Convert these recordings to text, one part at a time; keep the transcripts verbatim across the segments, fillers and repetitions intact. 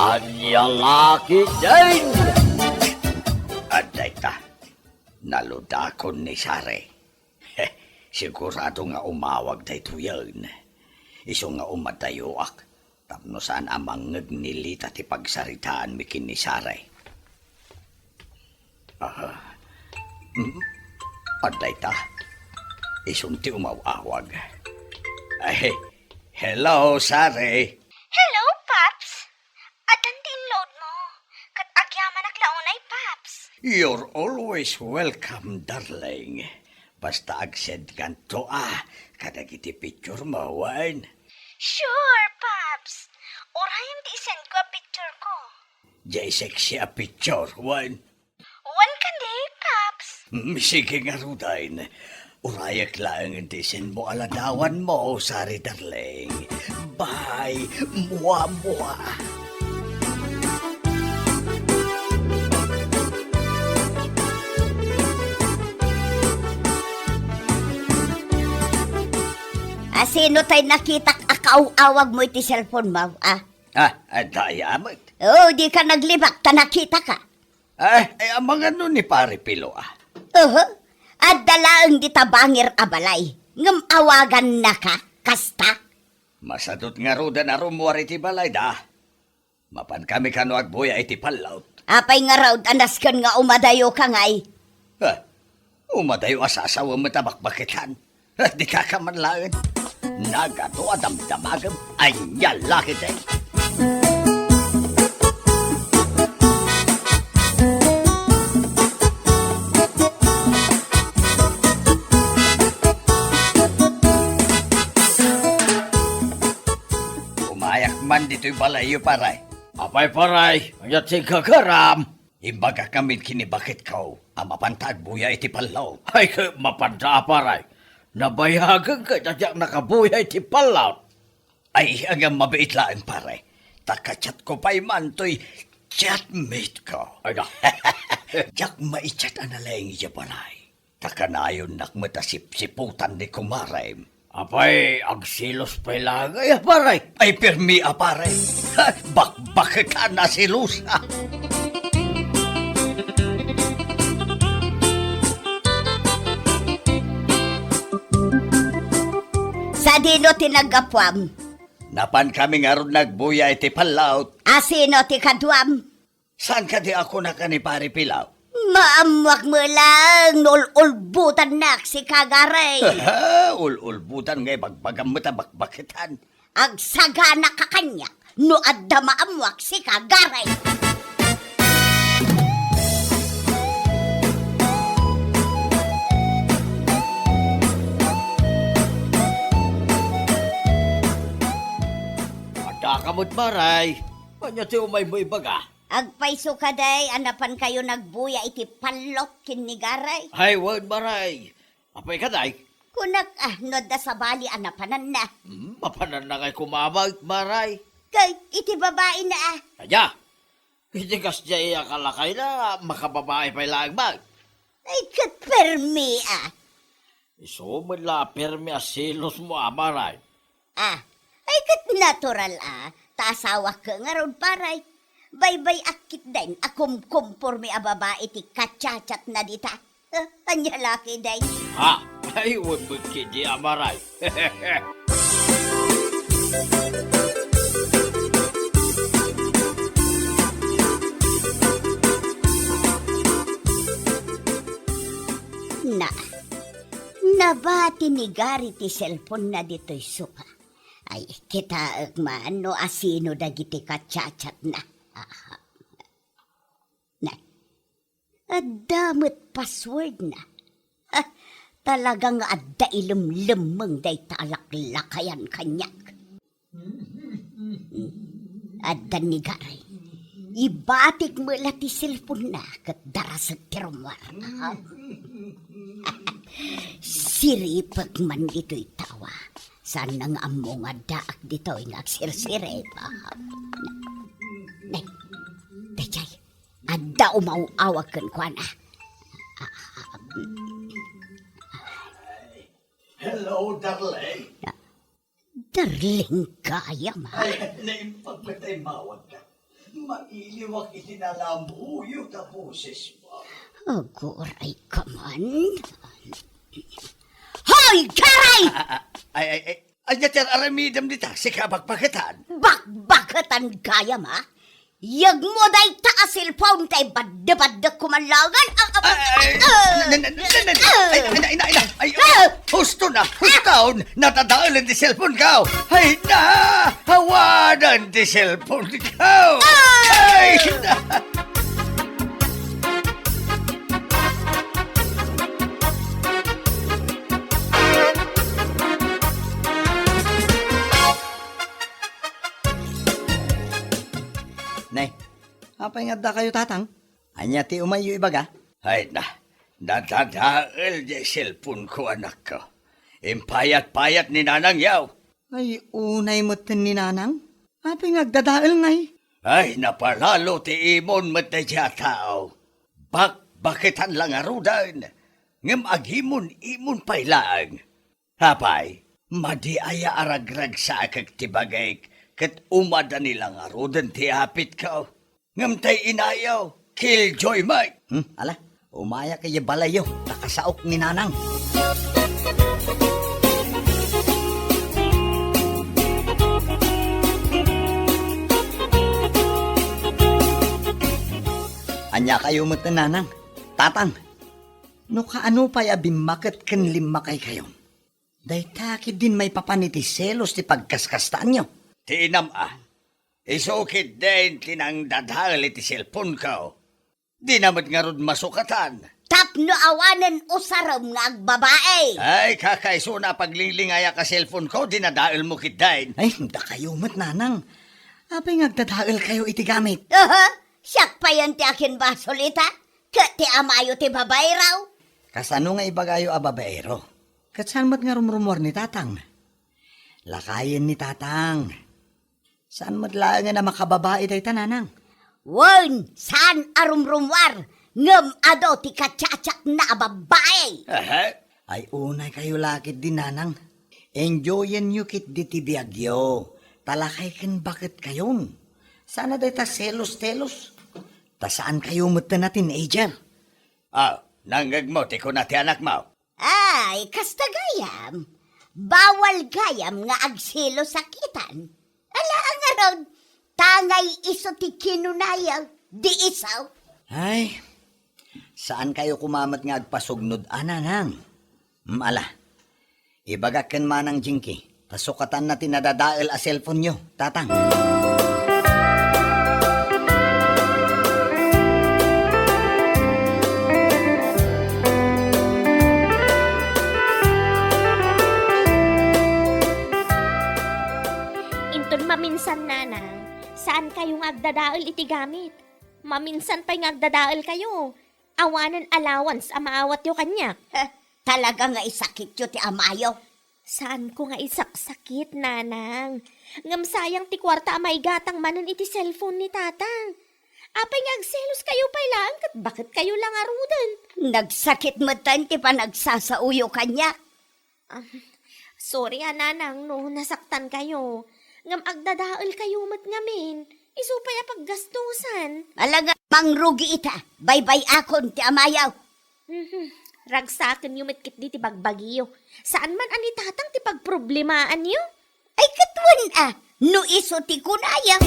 Ania la ketdin? Adda ita, naludakon ni Sari. Sigurado nga umawag daytoyen. Isu nga umadayoak, tapno saan a mangngeg ni Lita ti pagsaritaanmi ken ni Sari. Aha. Mm. Adda ita. Isun ti umaw-awag. Ay, hello, Sari. Hello, Paps. Addan ti inload mo. Ket agyamanak la unay, Paps. You're always welcome, darling. Basta ag-send kanto, ah, kadagiti picture mo, wen? Sure, Paps. Urayem ti i-send ko a picture ko. Jay sexy a picture, wen? Wen kadi, Paps. Mm, sige ngaruden. Urayek laeng ti i-send mo a ladawan mo, Sari darling. Bye, mua, mua. A, sino tay nakitak a kaaw-awag mo iti cellphone mo, a? Ah, adda aya met. Oh, dika naglibak ta nakitaka. Eh, eh, amangan no ni Pare Pilo, ah. Oho, adda laeng dita bangir a balay. Ngem awagannaka, kasta? Masadut ngaruden a rummuar iti balayda. Mapankami kano agbuya iti pallawt. Apay ngarud a nasken nga umadayoka ngay? Ah, umadayo a sasawem met a bakbaketan. Dika ka man laeng. Nagadu a damdamagem, ania la ketdi. Umayak man ditoy balayyo, pare. Apay, pare, ania ti gagaram? Imbagak ngamin ken ni baketko a mapanta agbuya iti pallawt. Ay, ket mapanta a, pare. Nabayagen ket a diak nakabuya iti pallawt. Ay, ngem mabiit laeng, pare. Ta ka-chatko pay man toy chatmate ko. Ay, da. Diak mai-chat a nalaing idiay balay. Ta kanayonnak met a sipsiputan ni kumarem. Apay, agselos pay laeng aya, pare? Ay, permi a, pare. Bakbaketan a selosa. Sadino ti naggapuam? Napankami ngarud nagbuya iti pallawt. A sino ti kaduam? Saan kadi a kunak a ni Pare Pilaw? Maammoak met laeng no ul-ulbotannak sika, Garay. Ul-ulbotan nga ibagbagam met a bakbaketan. Agsagana ka kaniak no adda maammoak sika, Garay. Adda ka met, Maray. Ania ti umaymo ibaga? Agpayso kadi a napankayo nagbuya iti pallawt ken ni Garay? Ay, wen, Maray. Apay kadi? Kunak, ah, no adda sabali a napananna. Hmm, mapananna ngay koma met, Maray. Kay, iti babaina, ah. Ania? Iti kasdiay a kalakayna, makababai pay laeng met. Ay, ket permi, ah. Isu met la a permi a selosmo, a, Maray. Ah, ay ket natural a, ta asawak ngarud, Paray. Baybay-ak ketdin a kumkumpormi a babai ti kachatchatna dita. Ah, ania la ketdin? Ha? Ay, wen met ketdi, a, Maray. Na, nabati ni Gary ti cellphone-na ditoy sofa. Ay, kitaek man no asino dagiti kachatchatna. Aha. Na, adda met password-na. Ah, talaga nga adda ilemlemmeng dayta a laklakayan kaniak. Adda ni Gary. Ibatik met la ti cellphone-na ket darasek ti rummuar. Siripek man ditoy tawa. Saanna nga ammo nga addaak ditoy nga agsirsirip. Nay, daydiay, adda umaw-awag kenkuana. Hello, darling. Darling gayam, a. Ay, naimbag met a immawagka. Mailiwak iti nalamuyot a bosesmo. Aguray ka man. Hoy, Jerry! Ah, ah, ah, ay, ay, ay, ania ti ar-aramidem dita? Sika bakbaketan? Bakbaketan gayam, a? Yegmo dayta a cellphone tay badde-baddek ko man laengen. Ah, ah, Ay, ay, ah, na, na, na, na, na, ah, ay, ay, ay, ay, ay, ay, ah, husto na, husto, nadadaelen ti cellphone ko. Ay, na, awanen ti cellphone ko. Ay, na. Nay, apay nga adda kayo, Tatang? Ania ti umayyo ibaga? Ay na, nadadael diay cellphone ko, anakko. Impayat-payat ni Nanang yaw. Ay, unay metten ni Nanang? Apay nga agdadael ngay? Ay, napalalo ti imon met daydiay a tao. Bakbaketan la ngaruden, ngem agimon-imon pay laeng. Apay, madi aya a ragragsaek ti bagik ket umadani la ngaruden ti apitko? Ngem tay inayo, killjoy met. Hmm, ala, umayak idiay balayyo, ta kasaok ni Nanang. Ania kayo met, Nanang? Tatang, no kaano pay a bimmaket ken limmakay kayo? Dayta ketdin maipapan iti selos ti pagkaskastaanyo. Ti inam a, isu ketdin ti nangdadael iti cellphone ko. Dina met ngarud masukatan. Tapno awanen usarem nga agbabai. Ay, kakaisuna a paglinglingayak a cellphone ko, dinadaelmo ketdin. Ay, dakayo met, Nanang. Apay nga agdadael kayo iti gamit? Aha, siak payen ti akinbasol ita, ket ti amayo ti babaero. Kasano nga ibagayo a babaero? Ket saan met nga rumrumuar ni Tatang? Lakayen ni Tatang. Saan met laengen a makababai dayta, Nanang? Wen, saan a rumrumuar, ngem adu ti kachachaatna a babai. Aha. Ay, unay kayo la ketdi, Nanang. Enjoyenyo ketdi ti biagyo, ta lakay ken baketkayon. Saan a dayta selos-telos. Ta saan kayo metten a teenager. Ah, nangngegmo ti kuna ti anakmo? Ay, kasta gayam. Bawal gayam nga agselos a kitan. Ala, ngarud, tangay isu ti kinunaya, di isu. Ay, saan kayo koma met nga agpasugnod a, Nanang? Mm, ala, ibagak ken Manang Jinky. Ta sukatanna ti nadadael a cellphone-yo, Tatang. Inton maminsan, Nanang, saan kayo nga agdadael iti gamit. Maminsan pay nga agdadael kayo. Awanen allowance a maawatyo kaniak. Heh, talaga nga isakityo ti amayo. Saanko nga isaksakit, Nanang. Ngem sayang ti kuarta a maigatang manen iti cellphone ni Tatang. Apay nga agselos kayo pay laeng ket baketkayo la ngaruden? Nagsakit metten ti panagsasaoyo kaniak. Ah, sorry a, Nanang, no nasaktan kayo. Ngem agdadael kayo met ngamin. Isu pay a paggastusan. Ala nga, mangrugi ita. Baybay-akon ti amayo. Mhm. Ragsakenyo met ketdi ti bagbagiyo. Saan man a ni Tatang ti pagproblemaanyo? Ay, ket wen a, no isu ti kunaya.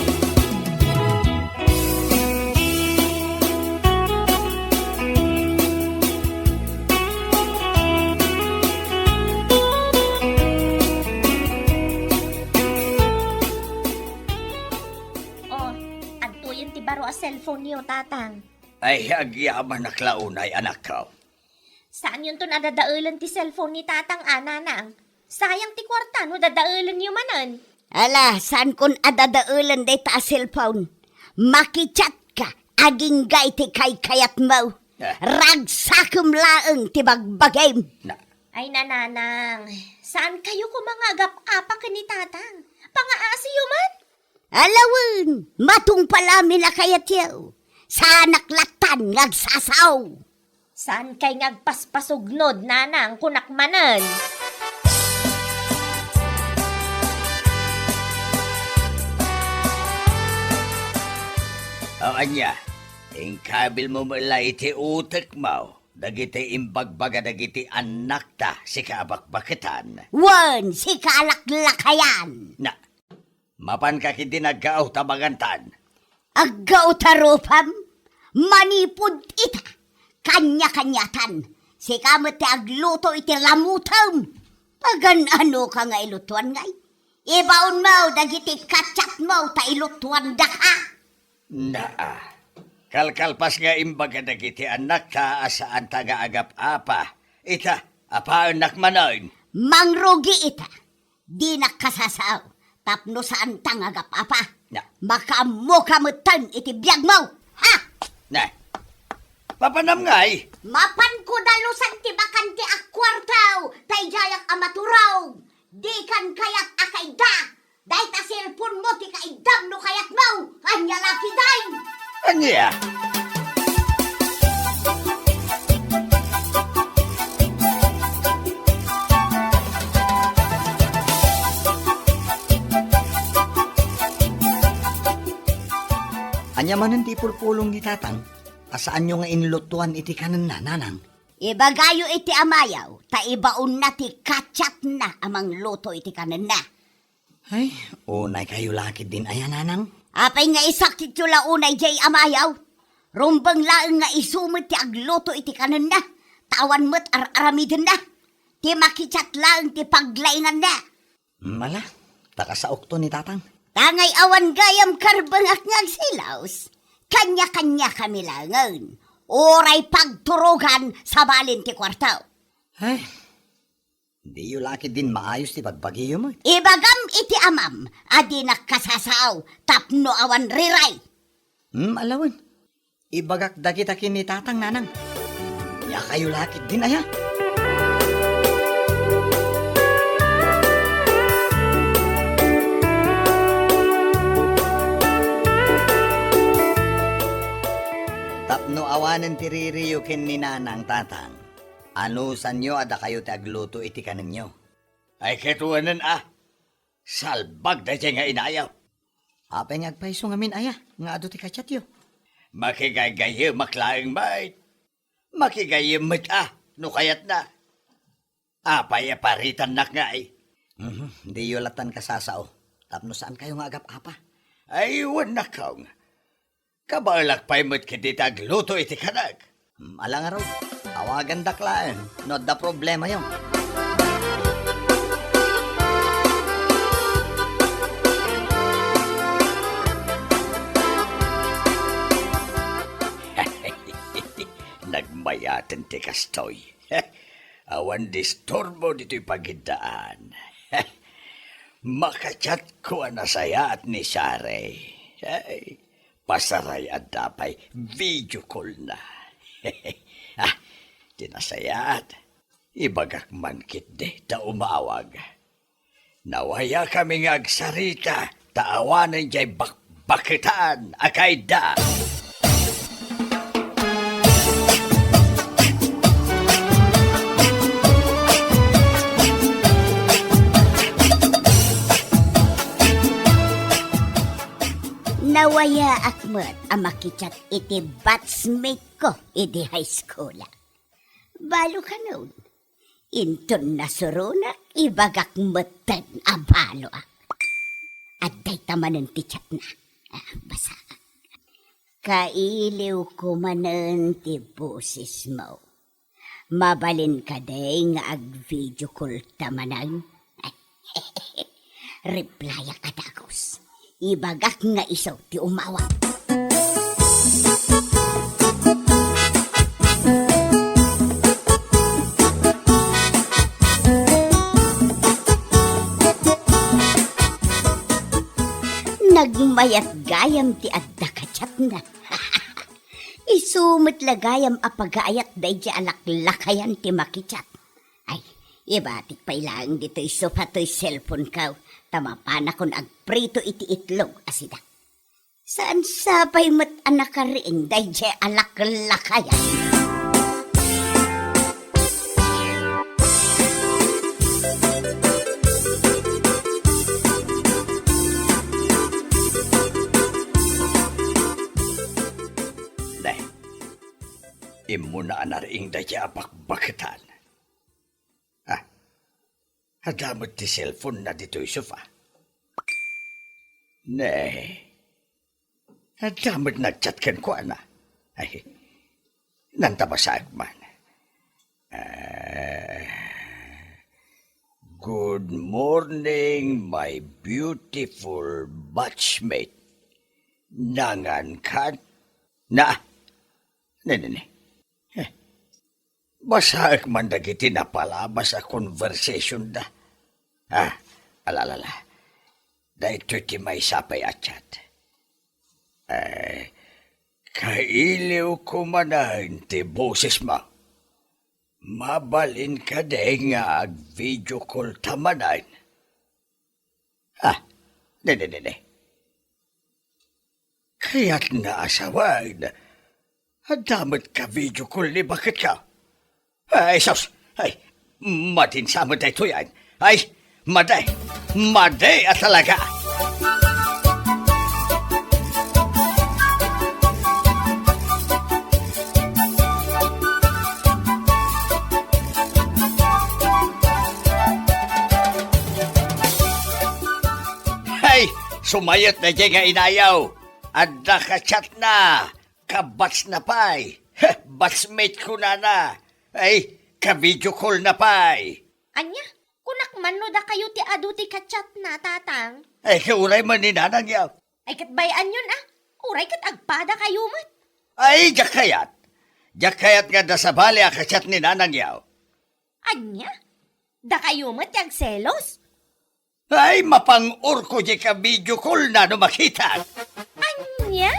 Oh, adtoyen ti baro a cellphone-yo, Tatang. Ay, agyamanak la unay, anakko. Saanyonton a dadaelen ti cellphone ni Tatang a, Nanang. Sayang ti kuarta no dadaelenyo manen. Ala, saankon a dadaelen dayta a cellphone. Makichat ka, agingga iti kaykayatmo. Ah. Ragsakem laeng ti bagbagim. Na. Ay, Nanang, saan kayo koma nga agap-apa ken ni Tatang? Pangaasiyo man? Ala wen, matungpal amin a kayatyo. Saanak lattan nga agsasao. Saan kay nga agpaspasugnod, Nanang, kunak manen? O ania, inkabilmo met la iti utekmo dagiti imbagbaga dagiti annakta, sika a bakbaketan? Wen, sika a laklakayan! Na, mapanka ketdin aggao ta mangantan? Aggao ta rupam? Manipud ita, kaniakaniatan, sika met ti agluto iti lamutem. Pagan-anoka nga ilutoan ngay? Ibaonmo dagiti kachatmo ta ilutoandaka. Naa, kalkalpas nga imbaga dagiti annakta a saanta nga agap-apa. Ita, apaennak manen. Mangrugi ita. Dinak kasasao tapno saanta nga agap-apa. Na. Makaammoka metten iti biagmo. Ha? Na. Mapanam ngay? Mapanko dalusan ti bakante a kuarto, ta idiayak a maturog. Dikan kayat a kaidda. Dayta cellphone mo ti kaiddam no kayatmo. Ania la ketdin? Ania? Ania manen ti ipulpulong ni Tatang a saanyo nga inlutoan iti kanenna, Nanang? Ibagayo iti amayo, ta ibaonna ti kachatna a mangluto iti kanenna. Ay, unaykayo la ketdin aya, Nanang? Apay nga isakityo la unay diay amayo? Rumbeng laeng nga isu met ti agluto iti kanenna, ta awan met ar-aramidenna. Ti makichat laeng ti paglainganna. Mala, ta kasaokto ni Tatang. Tangay awan gayam karbengak nga agsilaos. Kaniakaniakami laengen. Uray pagturogan sabalen ti kuarto. Ay, diyo la ketdin maayos ti bagbagiyo met. Ibagam iti amam a dinak kasasao tapno awan riray. Hmm, alawen. Ibagak dagita ken ni Tatang, Nanang. Ania kayo la ketdin aya? Tapno awanen ti ririyo ken ni Nanang, Tatang, anusanyo a dakayo ti agluto iti kanenyo? Ay, ket wen a, salbag daydiay nga inayo. Apay nga agpayso ngamin aya nga adu ti kachatyo? Makigaygayemak laeng met. Makigayyem met a, no kayatna. Apay a paritannak ngay? Mhm, diyo lattan kasasao, tapno saankayo nga agap-apa. Ay, wen, nakong. Kabaelak pay met ketdi ti agluto iti kanek. Hmm, ala ngarud, awagandak laeng no adda problemayo. Nagmayaten ti kastoy. Awan disturbo ditoy pagiddaan. Makachatko a nasayaat ni Sare. Ay, pasaray adda pay video call na. Ah, ti nasayaat, ibagak man ketdi ta umawag. Nawayakami nga agsarita, ta awanen diay bakbaketan a kaidda. Nawayaak met a makichat iti batchmate ko idi high school. Balo kanon. Inton nasuronak, ibagak metten a baloak. Adda ita manen ti chatna. Ah, basaak. Kailiwko manen ti bosesmo. Mabalin kadi nga ag-video call ta manen? Replyak a dagus. Ibagak nga isu ti umawag. Nagmayat gayam ti adda kachatna. Isu met la gayam a pagaayat daydiay a laklakayan ti makichat. Ay, ibatik pay laeng ditoy sofa toy cellphone-ko, ta mapanakon agprito iti itlog a sida. Saan sa pay met a nakariing daydiay a laklakayan? Immuna a nariing dayta a bakbaketan. Ah, adda met ti cellphone-na ditoy sofa. Ne, adda met nag-chat kenkuana. Ay, nanta basaek man. Ah, "Good morning, my beautiful batchmate. Nangan kan?" Na, ne, ne, ne. Eh, basaek man dagiti napalabas a conversation da. Ah, ala, ala, ala. Daytoy ti maysa pay a chat. Eh, kailiwko manen ti bosesmo. Mabalin kadi nga ag-video call ta manen? Ah, ne, ne, ne, ne. Kayatna a sawen, adda met ka-video call ni baketko. Ay, sus! Ay, madin sa met daytoy, ay! Ay, madi! Madi a talaga! Ay, sumayot daydiay nga inayo. Adda ka-chatna. Ka-batchna pay. Heh, batchmate kunana. Ay, ka-video call-na pay. Ania? Kunak man no dakayo ti adu ti ka-chatna, Tatang. Ay, kauray man ni Nanangyo. Ay, ket bay-anyon, a. Uray ket agpadakayo met. Ay, diak kayat. Diak kayat nga adda sabali a ka-chat ni Nanangyo. Ania? Dakayo met ti agselos? Ay, mapang-orko diay ka-video call-na no makitak. Ania?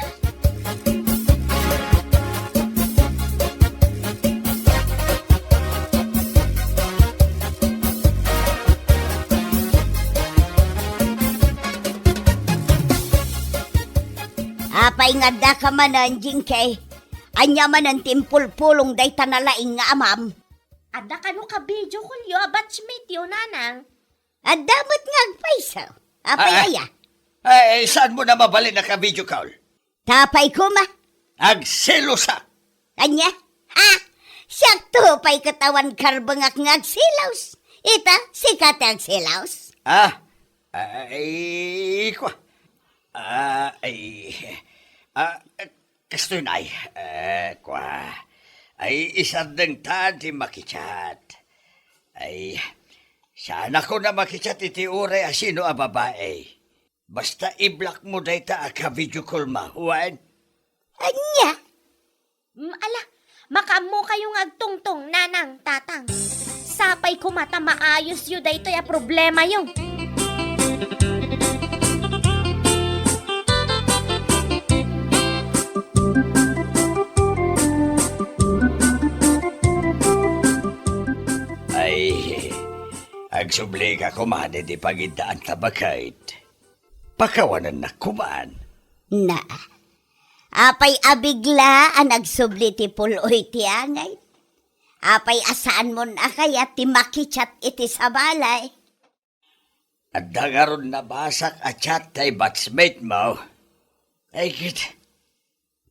Apay nga addaka manen, Jinky? Ania manen ti impulpulong dayta nalaing nga amam? Adda kano ka-video call-yo a batchmate-yo, Nanang? Adda met nga agpayso. Apay aya? Ay, saanmo a mabalin a ka-video call? Ta apay koma? Agselosak. Ania? Ha? Siakto pay ket awan karbengak nga agselos. Ita, sika ti agselos? Ah, ay, kua. Ah, ay, ah, kastoy na, ay, eh, kua. Ay, isardengtan ti maki-chat. Ay, saanakon a maki-chat iti uray a sino a babai. Basta i-block-mo dayta a ka-video call-mo, wen? Ania? Mm, ala, makaammokayo nga agtungtong, Nanang, Tatang. Sapay koma ta maayosyo daytoy a problemayo. Ay, agsubli ka koma iti pangiddaan ta baket. Pakawanennak koman. Na, apay a bigla a nagsubli ti pul-oy ti angay? Apay a saanmon a kayat ti maki-chat iti sabali? Adda ngarud nabasak a chat ti batchmate-mo. Ay, ket,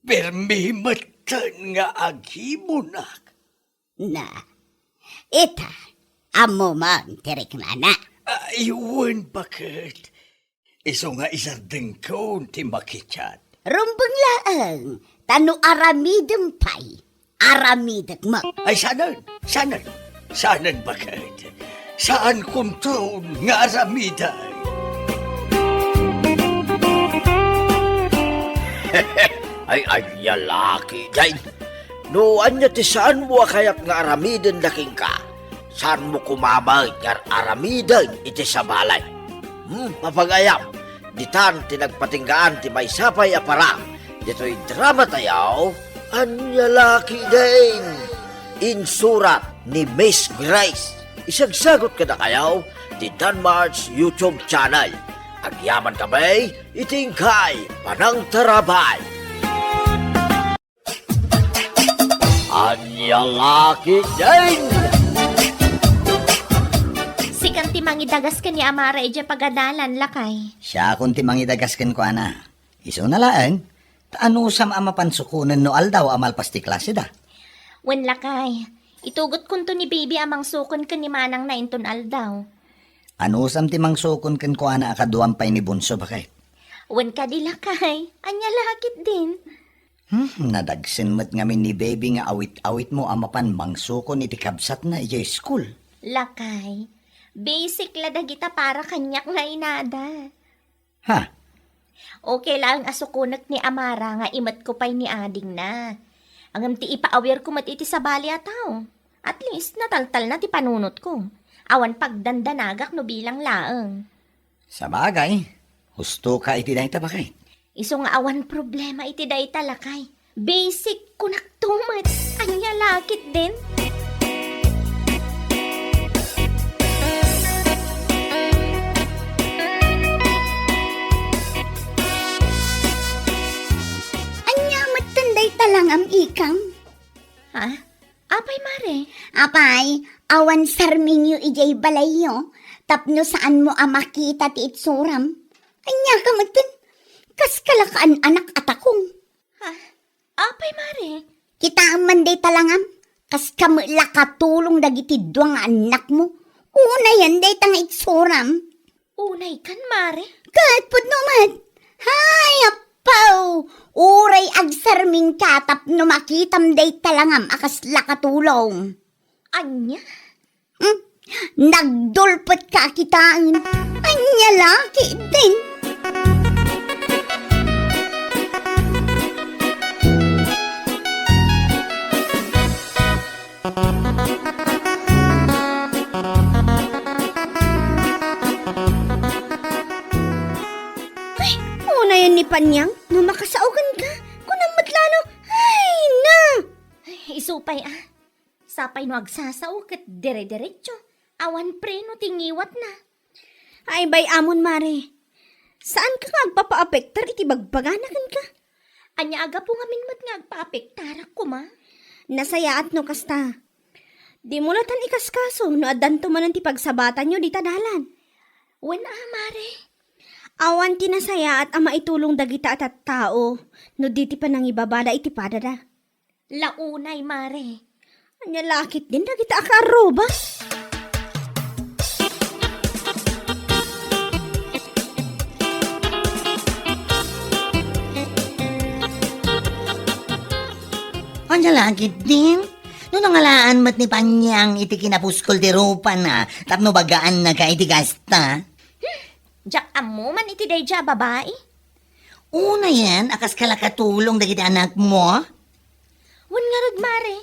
permi metten nga agimunak. Na, ita, ammom ti riknana. Ay, wen, baket. Isu nga isardengkon ti maki-chat. Rumbeng laeng, ta no aramidem pay, aramidek met. Ay, saanen, saanen, saanen, baket. Saankonton nga aramiden. Ay, ania la ketdin? No ania ti saanmo a kayat nga aramiden da kenka, saanmo koma met nga aramiden iti sabali. Hmm, mapagayam, ditan ti nagpatinggaan ti maysa pay a parang ditoy dramatayo, Ania la ketdin? Insurat ni Miss Grace. Isagsagut kadakayo ti Danmart's YouTube channel. Agyamankami iti inkay panangtarabay. Ania la ketdin? Sikan ti mangidagas ken ni Amara idiay pagadalan, lakay. Siakon ti mangidagas kenkuana. Isuna laeng, ta anusam a mapan sukonen no aldaw a malpas ti klaseda? Wen, lakay, itugotkonto ni baby a mangsukon ken ni manangna inton aldaw. Anusam ti mangsukon kenkuana a kaduam pay ni Bunso, baket? Wen kadi, lakay, ania la ketdin? Hmm, nadagsen met ngamin ni baby nga awit-awitmo a mapan mangsukon iti kabsatna idiay school. Lakay, basic la dagita para kaniak nga inada. Ha? Okay laeng a sukonek ni Amara nga imetko pay ni adingna. Ngem ti ipaawirko met iti sabali a tao, at least nataltalna ti panunotko. Awan pagdandanagak no bilang laeng. Sabagay, husto ka iti dayta, baket. Isu nga awan problema iti dayta, lakay. Basic, kunakto met. Ania la ketdin? Ania metten dayta langam, ikam? Ha? Apay, mare? Apay, awan sarmingyo idiay balayyo, tapno saanmo a makita ti itsuram. Ania ka metten? Kas kalakaan anak a takong. Ha? Apay, mare? Kitaem man dayta langam, kas kami la katulong dagiti dua nga annakmo. Unayen dayta nga itsuram. Unay kan, mare? Ket pudno met. Hay, appaw! Uray agsarmingka tapno makitam dayta langam a kasla katulong. Ania? Hmm? Nagdulpet ka kitaan. Ania la ketdin? Ay, unayen ni Panyang, no makasao kenka, kunam met la no, ay, na! Ay, isu pay, ah. Sapay no agsasao ket dire-diretso, awan preno ti ngiwatna. Ay, bay-amon, mare. Saanka nga agpapaapektar iti bagbagana kenka? Ania a gapu ngamin met nga agpaapektarak koma? Nasayaat no kasta. Dimo latan ikaskaso no addanto manen ti pagsabatanyo dita dalan. Wen a, mare. Awan ti nasayaat a maitulong dagita a tattao no di ti panangibabada iti padada. La unay, mare. Ania la ketdin dagita a kaarruba? Ania la ketdin? No nangalaan met ni Panyang iti kinapuskol ti rupana tapno bagaannaka iti gasta? Hmm, diak ammo man iti daydiay a babai. Unayen a kas kalakatulong dagiti anakmo? Wen ngarud, mare,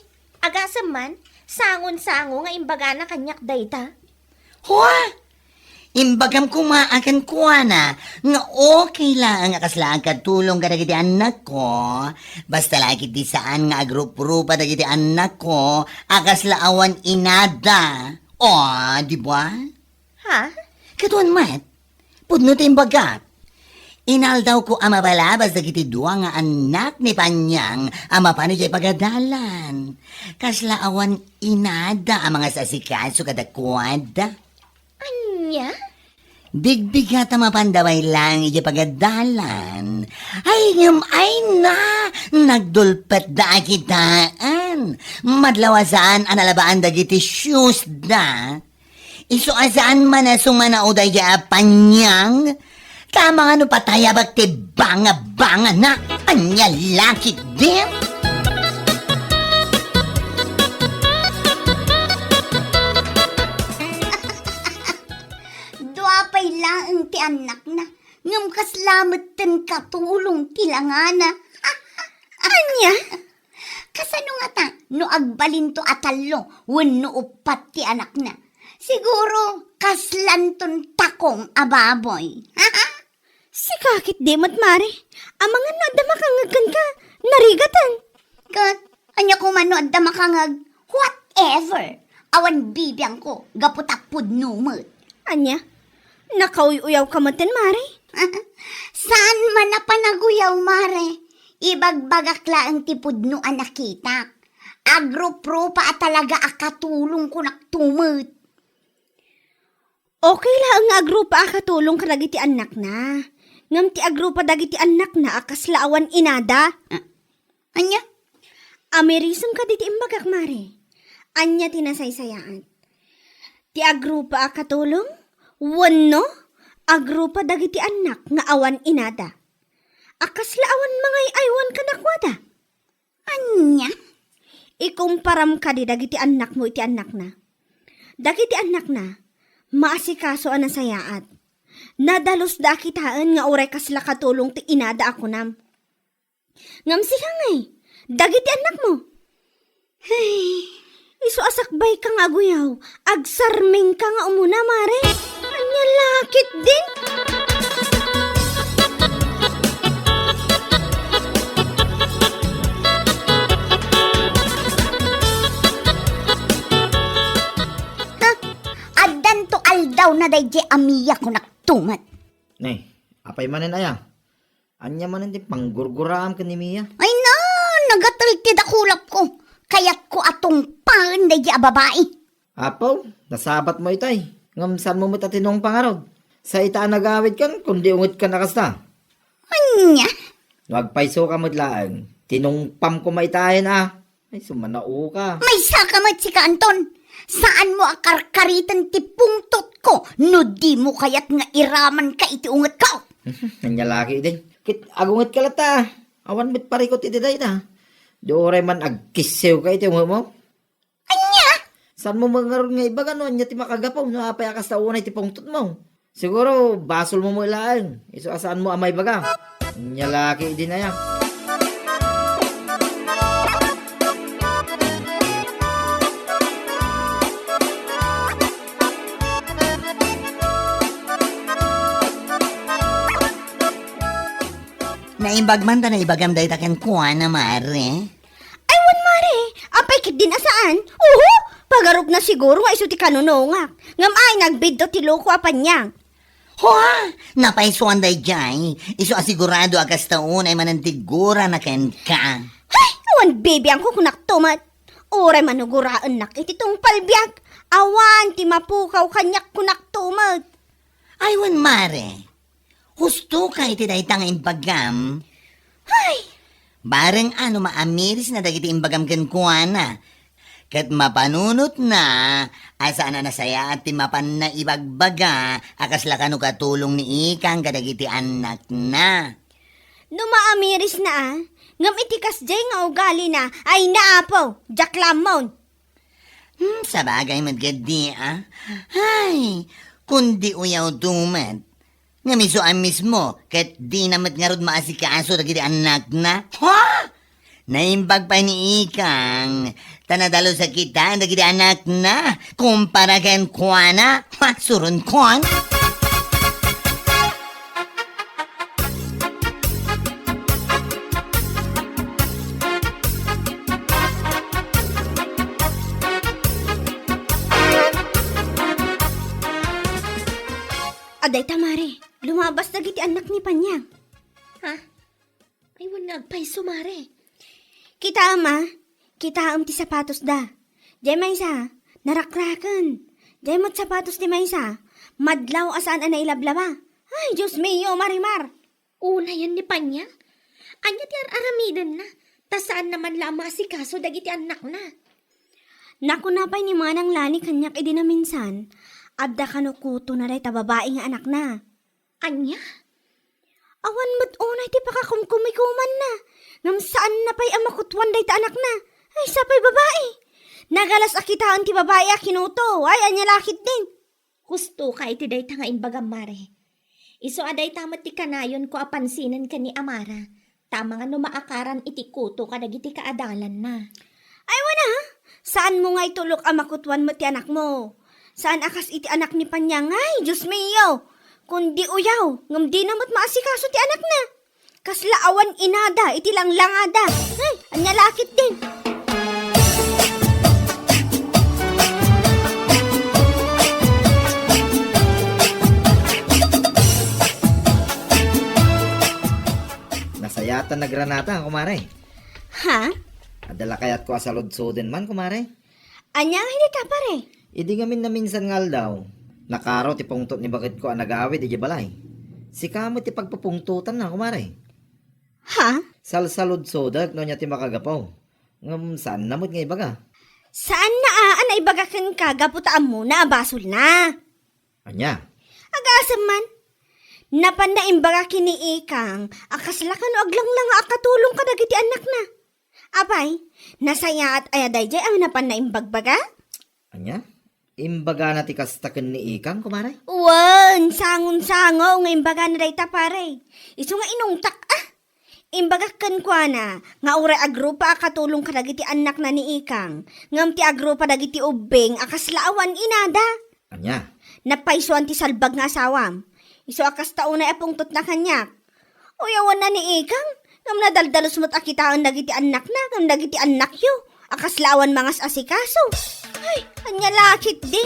agasem man, sangon-sango nga imbagana kaniak dayta. Hua! Imbagam koma a kenkuana nga okay laeng a kasla agkatulong kadagiti annakko, basta la ket ti saan nga agruprupa dagiti annakko a kasla awan inada. O, di ba? Ha? Kaduan met, pudno ti imbagak. Inaldawko a mabalabas dagiti dua nga annak ni Panyang a mapan idiay pagadalan. Kasla awan inada a mangasasikaso kadakuada. Ania? Bigbigat a mapanda bayleng idiay pagadalan. Ay, ngem ay na, nagdulpetda a kitaan. Madlaw a saan a nalabaan dagiti shoes da. Isu a saan man a sumanaw daydiay a Panyang, ta amangan no patayabak ti banga-bangana. Ania la ketdin? Dua pay laeng ti annakna, ngem kasla metten katulong ti langana. Ania? Kasano ngata no agbalinto a tallo wenno uppat ti anakna? Siguro, kaslanton takong a baboy. Sika ketdi met, mare. Amangan no adda makangngeg kenka, narigaten. Ket, ania koma no adda makangngeg, whatever. Awan bibiangko, gapu ta pudno met. Ania? Nakauy-uyaw ka metten, mare? Saan man a panaguyaw, mare. Ibagbagak laeng ti pudno a nakitak. Agruprupa a talaga a katulong kunak tumet. Okay laeng nga agrupa a katulong kadagiti annakna. Ngem ti agrupa dagiti annakna a kasla awan inada. Ah, ania? Amirisem kadi ti imbagak, Mare. Ania ti nasaysayaat? Ti agrupa a katulong? Wenno, agrupa dagiti annak nga awan inada? A kasla awan mangay-aywan kadakuada? Ania? Ikumparam kadi dagiti annakmo iti annakna. Dagiti annakna, maasikaso a nasayaat. Nadalus da a kitaen nga uray kasla katulong ti inada a kunam. Ngem sika ngay, dagiti annakmo? Ay, isu a sakbayka nga aguyaw, agsarmingka nga umuna, Mare. Ania la ketdin? Ha? Addanto aldawna daydiay a Mia, kunak tumet. Ne, apay manen aya? Ania manen ti panggurguraam ken ni Mia? Ay na, nagatel ti dakulapko. Kayatko a tungpaen daydiay a babai. Apo, nasabatmo itay. Ngem saanmo met a tinungpa ngarud? Sa ita a nagawidkan, kundi ungetkan a kasta. Ania? No agpaysoka met laeng, tinungpam koma itayen a. Ay, sumanaoka. Maysaka met sika, Anton. Saanmo a karkariten ti pungtotko no dimo kayat nga iramanka iti ungetko. Ania la ketdin? Ket agungetka latta. Awan met parikut iti dayta. Di uray man agkissewka iti ungetmo. Ania? Saanmo met ngarud nga ibaga no ania ti makagapu no apay a kasta unay ti pungtotmo? Siguro, basolmo met laeng. Isu a saanmo a maibaga. Ania la ketdin aya? Naimbag man ta naibagam dayta kenkuana, Mare. Ay, wen, Mare, apay ketdin a saan? Uho, pagarupna siguro nga isu ti kanunungak. Ngem ay, nagbiddo ti loko a paniang. Hua! Napaysuan daydiay. Isu a sigurado a kasta unay manantiggurana kenka. Hay, awan bibiangko kunak tumet. Uray manuguraennak iti tungpal biag. Awan ti mapukaw kaniak kunak tumet. Ay, wen, Mare. Husto ka iti dayta nga imbagam? Hay! Bareng a no maamirisna dagiti imbagam kenkuana. Ket mapanunotna a saan a nasayaat ti mapanna ibagbaga a kasla kano katulong ni Ikang kadagiti annakna. No maamirisna a, ngem iti kasdiay nga ugalina, ay na, Apo, diak la ammon. Hmm, sabagay met ketdi a. Hay, kundi uyawto met. Ngem isu a mismo, ket dina met ngarud maasikaso dagiti annakna. Ha? Naimbag pay ni Ikang, ta nadalus a kitaen dagiti annakna, kumpara kenkuana. Ha, suronkon. Adayta, Mare, lumabas dagiti annak ni Panyang. Ha? Ay, wen nga agpayso, Mare. Kitaem, a? Kitaem ti sapatosda. Diay maysa, narakraken. Diay met sapatos ti maysa, madlaw a saan a nailablaba. Ay, Dios mio, Marimar! Unayen ni Panyang? Ania ti ar-aramidenna? Ta saanna man la a maasikaso dagiti annakna. Nakuna pay ni Manang Lani kaniak idi naminsan, adda kano kutona dayta babai nga anakna. Ania? Awan met unay ti pakakumkumikumanna, ngem saanna pay a makutuan dayta anakna. Ay, sapay babai. Nagalas a kitaen ti babai a kinuto. Ay, ania la ketdin? Husto ka iti dayta nga imbagam, Mare. Isu a dayta met ti kanayonko a pansinen ken ni Amara, ta amangan no maakaran iti kuto kadagiti kaadalanna. Ay, wen a, saanmo nga itulok a makutuan met ti anakmo. Saan a kas iti anak ni Panyang, ay, Dios mio! Kundi uyaw, ngem dina met maasikaso ti anakna. Kasla awan inada iti langlangada. Ay, ania la ketdin? Nasayaat ta nagranata, kumare. Ha? Adda la kayatko a saludsoden man, kumare. Ania nga iti ta, pare? Idi ngamin naminsan nga aldaw, nakaro ti pungtot ni baketko a nagawid idiay balay. Sika met ti pagpupungtotanna, kumare. Ha? Salsaludsodek no ania ti makagapu. Ngem saanna met nga ibaga. Saanna a, a naibaga kenka gapu ta ammona a basolna. Ania? Agasem man. Napanna imbaga ken ni Ikang a kasla kano aglanglang a katulong kadagiti annakna. Apay, nasayaat aya daydiay a napanna imbagbaga? Ania? Imbagana ti kasta ken ni Ikang, kumare? Wen, sangon-sango nga imbagana dayta, pare. Isu nga inungtak, ah! Imbagak kenkuana nga uray agrupa a katulong kadagiti annakna ni Ikang, ngem ti agrupa dagiti ubbing a kasla awan inada. Ania? Napaysuan ti salbag nga asawam. Isu a kasta unay a pungtotna kaniak. Uyawanna ni Ikang, ngem nadaldalus met a kitaen dagiti annakna ngem dagiti annakyo a kasla awan mangas-asikaso. Ay, ania la ketdi?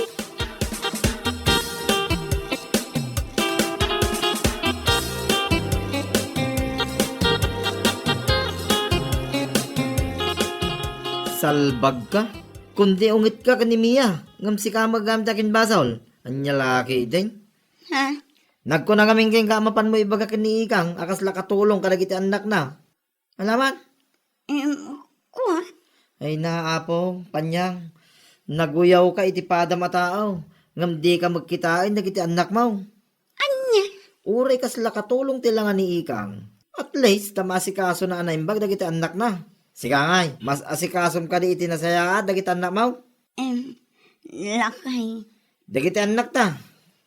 Salbagka? Kundi ungetka ken ni Mia, ngem sika met agamit a kinbasol. Ania la ketdin? Ha? Nagkuna ngamin kenka a mapanmo ibaga ken ni Ikang a kasla katulong kadagiti annakna. Alaman? Em, kua? Ay na, Apo, Panyang. Naguyawka iti padam a tao, ngem dika met kitaen dagiti annakmo. Ania? Uray kasla katulong ti langa ni Ikang. At least, ta maasikasona a naimbag dagiti annakna. Sika ngay, mas asikasom kadi iti nasayaat dagiti annakmo? Em, lakay. Dagiti annakta,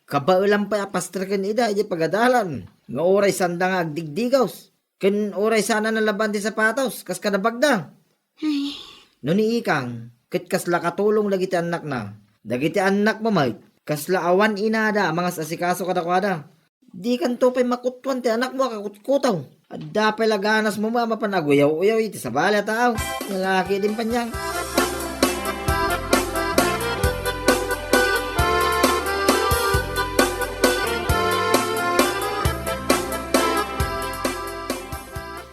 kabaelan pay a pastreken ida idiay pagadalan, nga uray saanda nga agdigdigaws, ken uray saanda nalaban ti sapatos, kas kada bagda. Ay. No ni Ikang, ket kasla katulong dagiti annakna. Dagiti annakmo met, kasla awan inada a mangas-asikaso kadakuada. Dikanto pay makutuan ti anakmo a kakutkuto. Adda pay la ganasmo a mapan aguyaw-uyaw iti sabali a tao. Lalaki din, Panyang.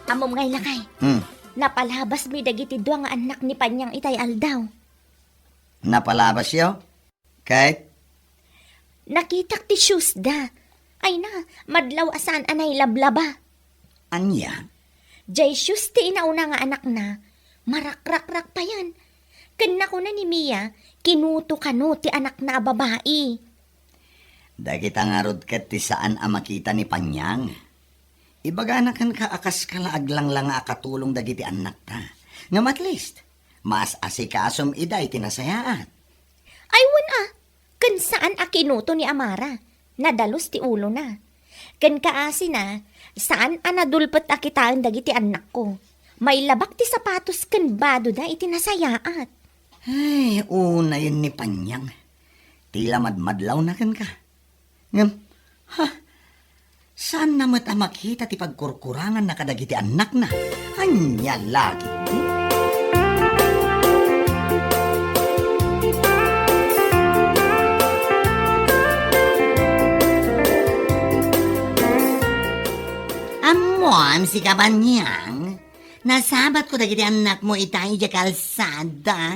Ammom ngay, lakay. Hmm. Napalabasmi dagiti dua nga annak ni Panyang itay aldaw. Napalabasyo? Ket? Nakitak ti shoes da. Ay na, madlaw a saan a nailablaba. Ania? Jay shoes ti inauna nga anakna, marakrakrak payen. Ken nakuna ni Mia, kinuto kano ti anakna a babai. Dagita ngarud ket ti saan a makita ni Panyang. Ibagana kenka a kaska la aglanglang a katulong dagiti annakta. Ngem at least, maas-asikasom ida iti nasayaat. Ay, wen a, ken saan a kinuto ni Amara. Nadalus ti ulona. Ken kaasina, saan a nadulpet a kitaen dagiti annakko. Mailabak ti sapatos ken badoda iti nasayaat. Ay, unayen ni Panyang. Ti la madmadlawna kenka. Ngem, ha, saanna met a makita ti pagkurkuranganna kadagiti annakna. Ania la ketdi? Ammoam, sika Panyang, nasabatko dagiti annakmo ita idiay kalsada.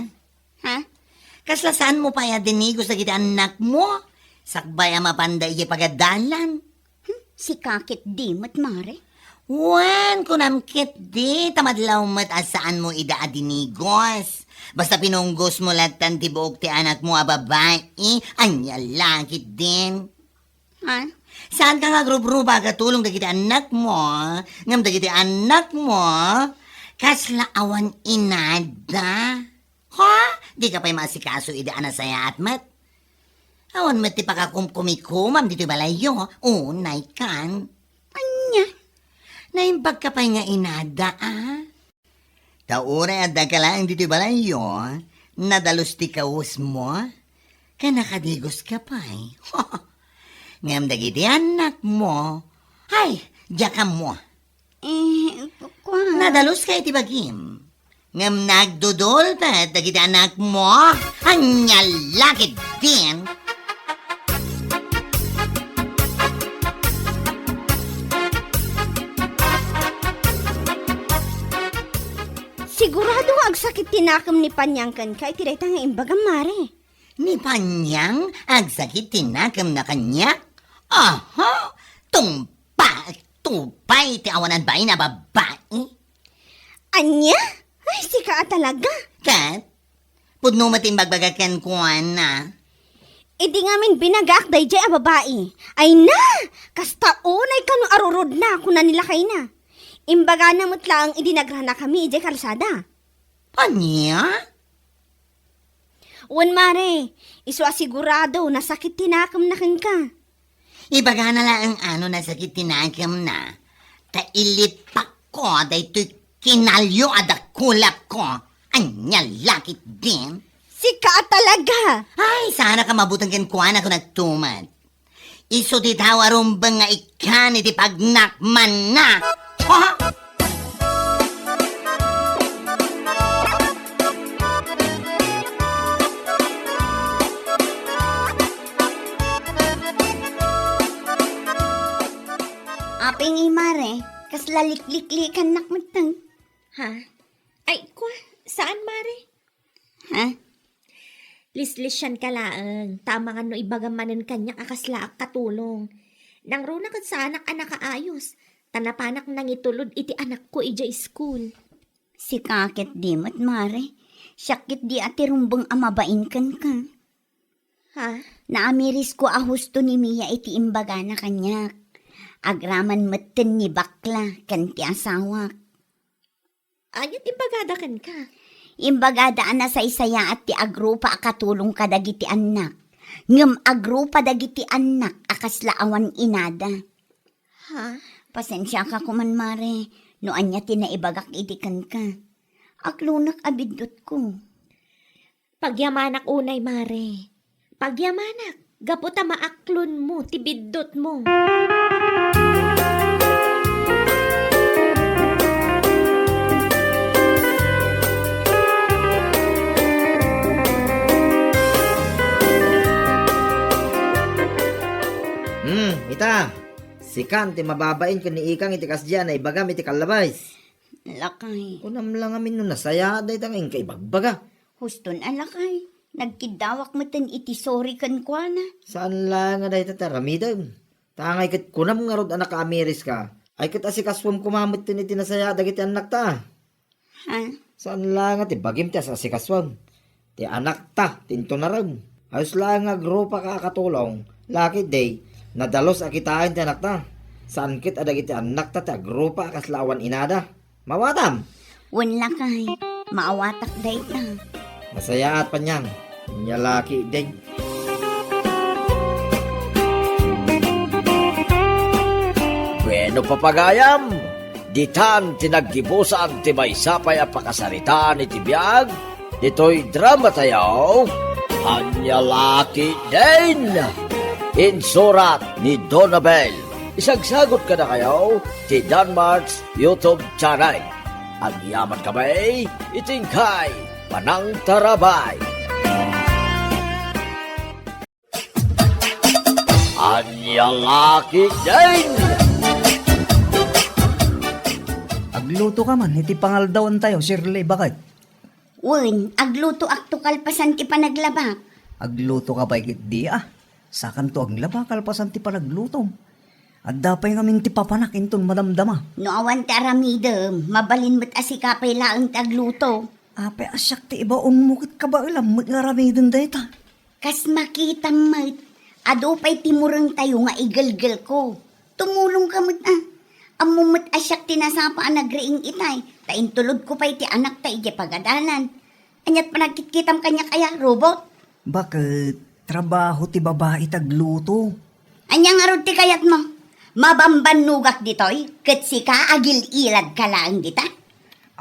Ha? Kasla saanmo pay a dinigos dagiti annakmo? Sakbay a mapanda idiay pagadalan. Hmm, sika ketdi met, mare? Wen, kunam ketdi, ta madlaw met a saanmo ida a dinigos. Basta pinunggosmo lattan ti buok ti anakmo a babai, ania la ketdin? Ha? Saanka nga agrubruba a katulong dagiti annakmo, ngem dagiti annakmo, kasla awan inada. Ha? Dika pay maasikaso idi a nasayaat met? Awan met ti pakakumkumikumam ditoy balayyo, unaykan. Ania? Naimbagka pay nga inada, a? Ta uray addaka laeng ditoy balayyo, nadalus ti kawesmo, ken nakadigoska pay. Ngem dagiti annakmo, ay, diak ammo. Eh, kuan. Nadaluska iti bagim. Ngem nagdudulpet dagiti annakmo. Ania la ketdin? Sigurado nga agsakit ti nakem ni Panyang kenka iti dayta nga imbagam, mare. Ni Panyang agsakit ti nakemna kaniak? Aha! Tungpa, tupay ti awanan bain a babai. Ania? Ay, sika a talaga. Ket, pudno met ti imbagbaga kenkuana. Idi ngamin binagaak daydiay a babai. Ay na! Kasta unay kano arurod na, kuna ni lakayna. Imbagana met laeng idi nagranakami idiay kalsada. Ania? Wen, mare, isu a sigurado, nasakit ti nakemna kenka. Ibagana laeng a no nasakit ti nakemna, ta ilipakko daytoy kinalio a dakulapko. Ania la ketdin? Sika a talaga! Ay, saanak a mabuteng kenkuana, kunakto met. Isu ti tao a rumbeng nga ikkan iti pagnakmanna. Ha? Apay ngay, mare, kasla likliklikannak metten. Ha? Ay, kwa, saan, mare? Ha? Lislisianka laeng, ta amangan no ibagam manen kaniak a kaslaak katulong. Nangruna ket saanak a nakaayos, ta napanak nangitulod iti anakko idiay school. Sika ketdi met, mare, siak ketdi a ti rumbeng a mabain kenka. Ha? Naamirisko a husto ni Mia iti imbagana kaniak. Agraman metten ni bakla ken ti asawak. Ania ti imbagada kenka? Imbagada a nasaysayaat ti agrupa a katulong kadagiti annak. Ngem agrupa dagiti annak a kasla awan inada. Ha? Pasensiaka koman, mare, no ania ti naibagak idi kenka. Aklonek a biddutko. Pagyamanak unay, mare. Pagyamanak, gapu ta maaklonmo ti biddutmo. Hmm, ita, sikan ti mababain ken ni Ikang iti kasdiay a naibagam iti kallabay. Lakay. Kunam la ngamin no nasayaat dayta nga inka ibagbaga. Huston a lakay. Nagkiddawak metten iti sorry kenkuana. Saan la nga dayta ti aramidem. Ta angay ket kunam ngarud a nakaamiriska, ay ket asikasuem koma metten iti nasayaat dagiti annakta. Ha? Saan la nga ti bagim ti as-asikasuem. Ti anakta ti intunarem. Ayos laeng nga agrupaka a katulong, lakay, day, nadalus a kitaen ti anakta. Saan ket a dagiti annakta ti agrupa a kasla awan inada. Maawatam? Wen lakay, maawatak dayta. Nasayaat, Panyang. Ania lakay, day. Bueno, papagayam, ditan ti naggibusan ti maysa pay a pakasaritaan iti biag ditoy drama tayo, Ania lakay, day. Insurat ni Donabel. Isagsagot kadakayo ti Danmark's YouTube channel. Agyaman kami iti inkay panangtarabay. Ania lakay, day. Aglutoka man iti pangaldawantayo, Shirley, baket? Wen, aglutoakto kalpasan ti panaglabak. Aglutoka pay ketdi a. Sakanto aglaba kalpasan ti panaglutom. Adda pay ngamin ti papanak inton madamdama. No awan ti aramidem, mabalin met a sika pay laeng ti agluto. Apay a siak ti ibaonmo ket kabaelam met nga aramiden dayta. Kas makitam met, adu pay ti murengtayo nga igelgelko. Tumulongka met a. Ammom met a siak ti nasapa a nagriing itay, ta intulodko pay ti anakta idiay pagadanan. Aniat panagkitkitam kaniak aya, robot? Baket, trabaho ti babai ti agluto. Ania ngarud ti kayatmo? Mabambannogak ditoy, ket sika agil-iladka laeng dita?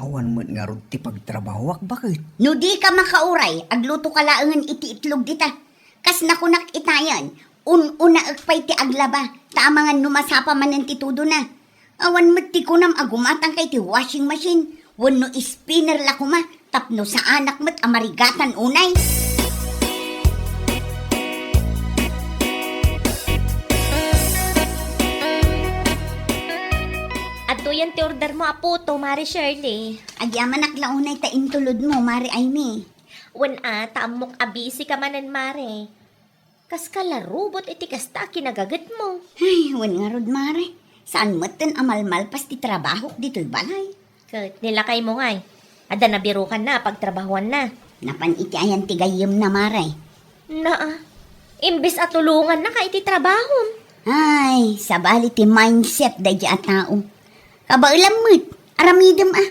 Awan met ngarud ti pagtrabahoak, baket. No dika makauray, aglutoka laengen iti itlog dita. Kas nakunak itayen, un-unaek pay ti aglaba, ta amangan no masapa manen ti tudona. Awan met ti kunam a gumatangka iti washing machine wenno spinner la koma tapno saanak met a marigatan unay. Adtoyen ti ordermo a puto, Mare Shirley. Agyamanak la unay ta intulodmo, Mare Aimee. Wen a, ta ammok a busy ka manen, Mare. Kaska la robot iti kasta a kinagagetmo. Ay, wen ngarud, Mare. Saan metten a malmalpas ti trabahok ditoy balay. Ket ni lakaymo ngay, Adda nabirukanna a pagtrabahuanna. Napan iti ayan ti gayyemna, Mare? Naa, imbes a tulongannaka iti trabahom. Ay, sabali ti mindset daydi a tao. Kabaelam met, aramidem a.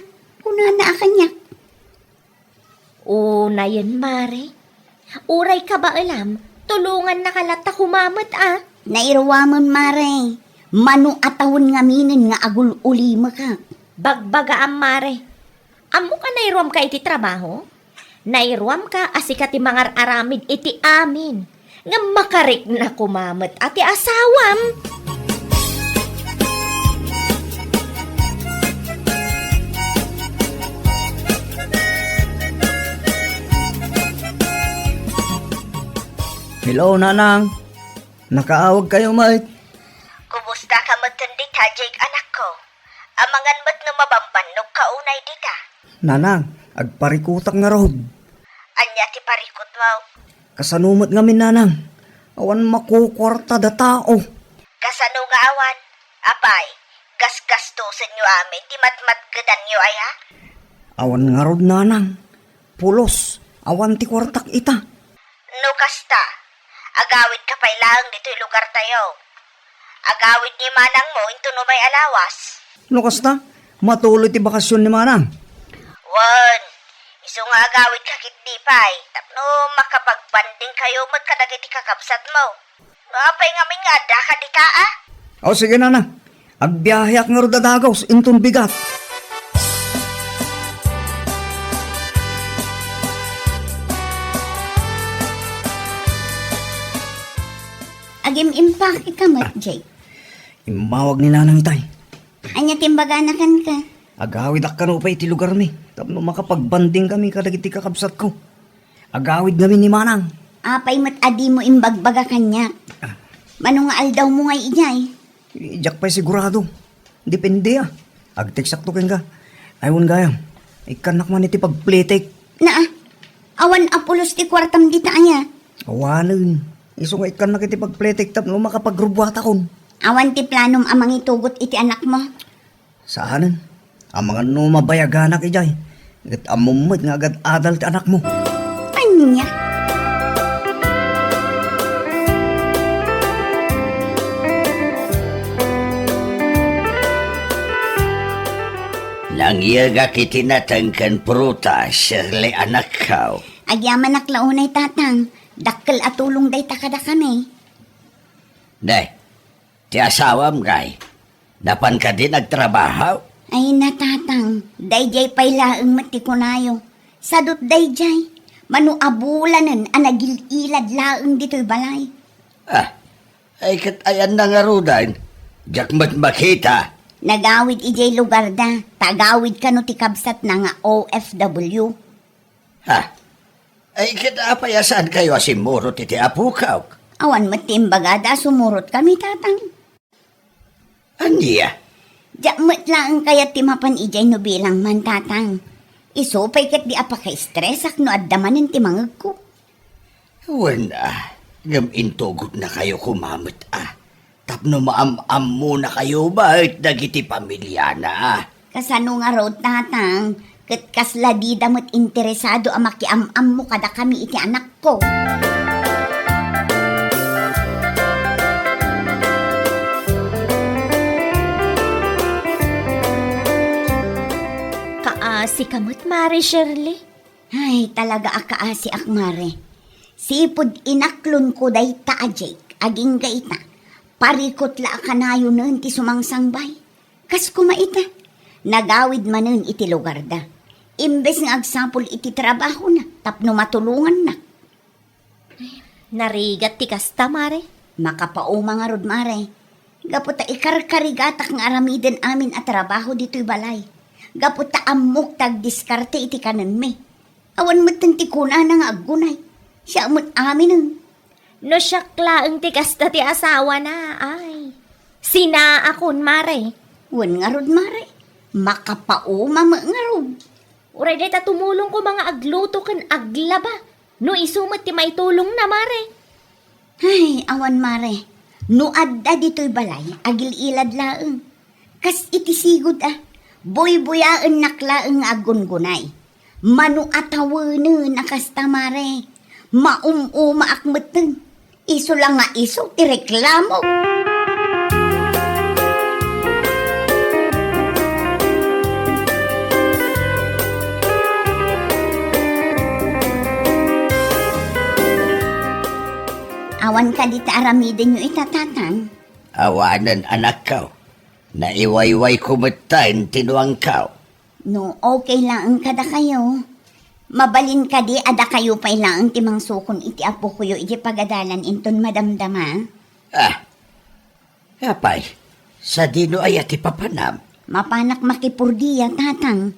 Kunana a kaniak. Unayen, Mare. Uray kabaelam, tulongannaka latta koma met a. Nairuamem, Mare. Mano a tawen ngaminen nga agul-ulimekak. Bagbagaam, Mare. Ammok a nairuamka iti trabaho? Nairuamka a sika ti mangar-aramid iti amin. Ngem makarikna koma met a ti asawam. Hello, Nanang. Nakaawagkayo met. Kumusta ka met ken dita, Jake, anakko? Amangan met no mabambannogka unay dita. Nanang, agparikutak ngarud. Ania ti parikutmo? Kasano met ngamin, Nanang? Awan makukuarta da tao. Kasano nga awan? Apay, gasgastosenyo amin ti matmatgedanyo aya? Awan ngarud, Nanang. Pulos, awan ti kuartak ita. No kasta, agawidka pay laeng ditoy lugartayo. Agawid ni manangmo inton umay a lawas. No kasta, matuloy ti bakasion ni manang. Wen, isu nga agawidka ketdi pay, tapno makapagbandingkayo met kadagiti kakabsatmo. No apay ngamin nga addaka dita, a? O, sige, Nanang. Agbiaheak ngarud a dagus inton bigat. Agim-impake ka met, Jake. Immawag ni Nanang itay. Ania ti imbagana kenka? Agawidak kano pay iti lugarmi tapno makapagbandingkami kadagiti kakabsatko. Agawid ngamin ni Manang. Apay met a dimo imbagbaga kaniak? Ah. Mano nga aldawmo ngay idiay? Diak pay sigurado. Depende, a. Agteksakto kenka. Ay, wen gayam. Ikkannak man iti pagplitik. Naa, awan a pulos ti kuartam dita aya? Awanen. Isu nga ikkannak iti pagplitik tapno makapagrubuatakon. Awan ti planom a mangitugot iti anakmo? Saanen. Amangan no mabayaganak idiay. Ket ammom met nga agad-adal ti anakmo. Ania? Nangyegak iti nateng ken prutas, Shirley, anakko. Agyamanak la unay, Tatang. Dakkel a tulong dayta kadakami. Ne, ti asawam ngay, napan kadin agtrabaho? Ay, Tatang, daydiay pay laeng met ti kunayo. Sadut daydiay, mano a bulanen a nagil-ilad laeng ditoy balay. Ah, ay ket ayanna ngaruden, diak met makita. Nagawid idiay lugarda, ta agawid kano ti kabsatna nga O F W. Ha? Ay, ket apay a saankayo a simmurot iti apok? Awan met ti imbagada a sumurotkami, Tatang. Ania? Diak met laeng kayat ti mapan idiay no bilang man, Tatang. Isu pay ket di a pakaistresak no adda manen ti mangegko. Wen, a, ngem intugotnakayo koma met, a, tapno maam-ammonakayo met dagiti pamiliana, a. Kasano ngarud, Tatang? Ket kasla dida met interesado a makiam-ammo kadakami iti anakko. Kaasika met, Mare Shirley. Ay, talaga a kaasiak, Mare. Sipud inaklonko dayta a Jake, agingga ita, parikut la a kanayonen ti sumangsangbay. Kas koma ita, nagawid manen iti lugarda. Imbes nga agsapul iti trabahona tapno matulongannak. Narigat ti kasta, Mare. Makapauma ngarud, Mare. Gapu ta ikarkarigatak nga aramiden amin a trabaho ditoy balay. Gapu ta ammok ti agdiskarte iti kanenmi. Awan metten ti kunana nga aggunay. Siak met aminen. No siak laeng ti kasta ti asawana, ay. Sinaakon, Mare. Wen ngarud, Mare. Makapauma met ngarud. Uray dayta tumulong koma nga agluto ken aglaba. No isu met ti maitulongna, Mare. Ay, awan, Mare. No adda ditoy balay, agil-ilad laeng. Kas iti sigud a, buybuyaennak laeng nga aggungunay. Mano a tawenen a kasta, Mare. Maum-umaak metten. Isu la nga isu ti reklamo. Awan kadi ti aramidenyo ita, Tatang? Awanen, anakko. Naiwaywayko metten ti nuangko. No okay laeng kadakayo, mabalin kadi a dakayo pay laeng ti mangsukon iti apokoyo iti pagadalan inton madamdama? Ah, apay, sadino aya ti papanam? Mapanak makipurdia, Tatang.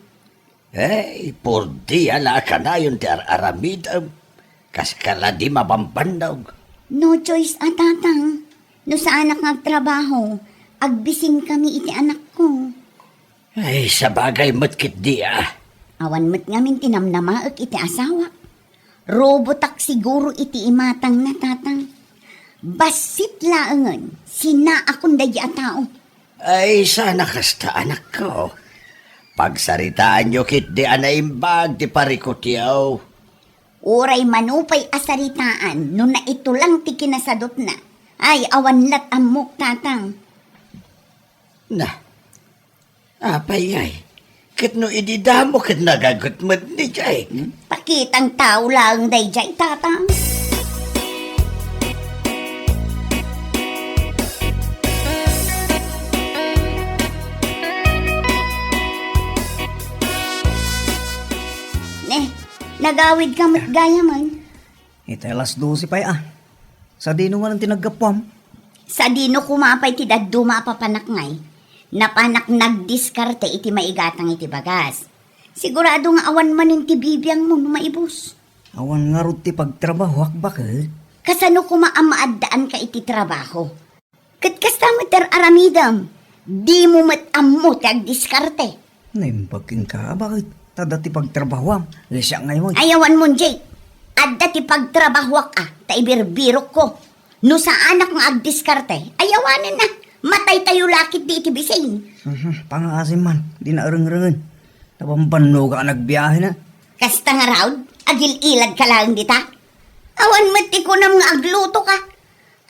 Eh, purdia la a kanayon ti ar-aramidem. Kas kala di mabambannog. No choice a, Tatang. No saanak nga agtrabaho, agbisinkami iti anakko. Ay, sabagay met ketdi a. Awan met ngamin ti namnamaek iti asawak. Robotak siguro iti imatangna, Tatang. Bassit laengen, sinaakon daydi a tao. Ay, sana kasta, anakko. Pagsaritaanyo ketdi a naimbag ti parikutyo. Uray mano pay a saritaan no naitulang ti kinasadutna. Ay, awan lat ammok, Tatang. Na, apay ay? Ket no idi damo ket nagagut met ni jay. Pakitang tao laeng dayjay, Tatang. Ne, nagawid ka met gayamen. Iti alas dose pay a. Sadino manen ti naggapuam? Sadino koma pay ti dadduma a papanak ngay? Napanak nagdiskarte iti maigatang iti bagas. Sigurado nga awan manen ti bibiangmo no maibus. Awan ngarud ti pagtrabahoak, baket. Kasano koma a maaddaanka iti trabaho? Ket kasta met ti ar-aramidem, dimo met ammo ti agdiskarte. Naimbag kenka, baket? Ta adda ti pagtrabahoam, siak ngay met. Ay, awan mon, Jake. Adda ti pagtrabahoak a, ta ibirbirokko. No saanak nga agdiskarte, ay awanen na. Mataytayo la ketdi iti bisin. Mhm, pangaasim man, di naarengrengen. Nabambannoga a nagbiahe na. Kasta ngarud, agil-iladka laeng dita. Awan met ti kunam nga aglutoka.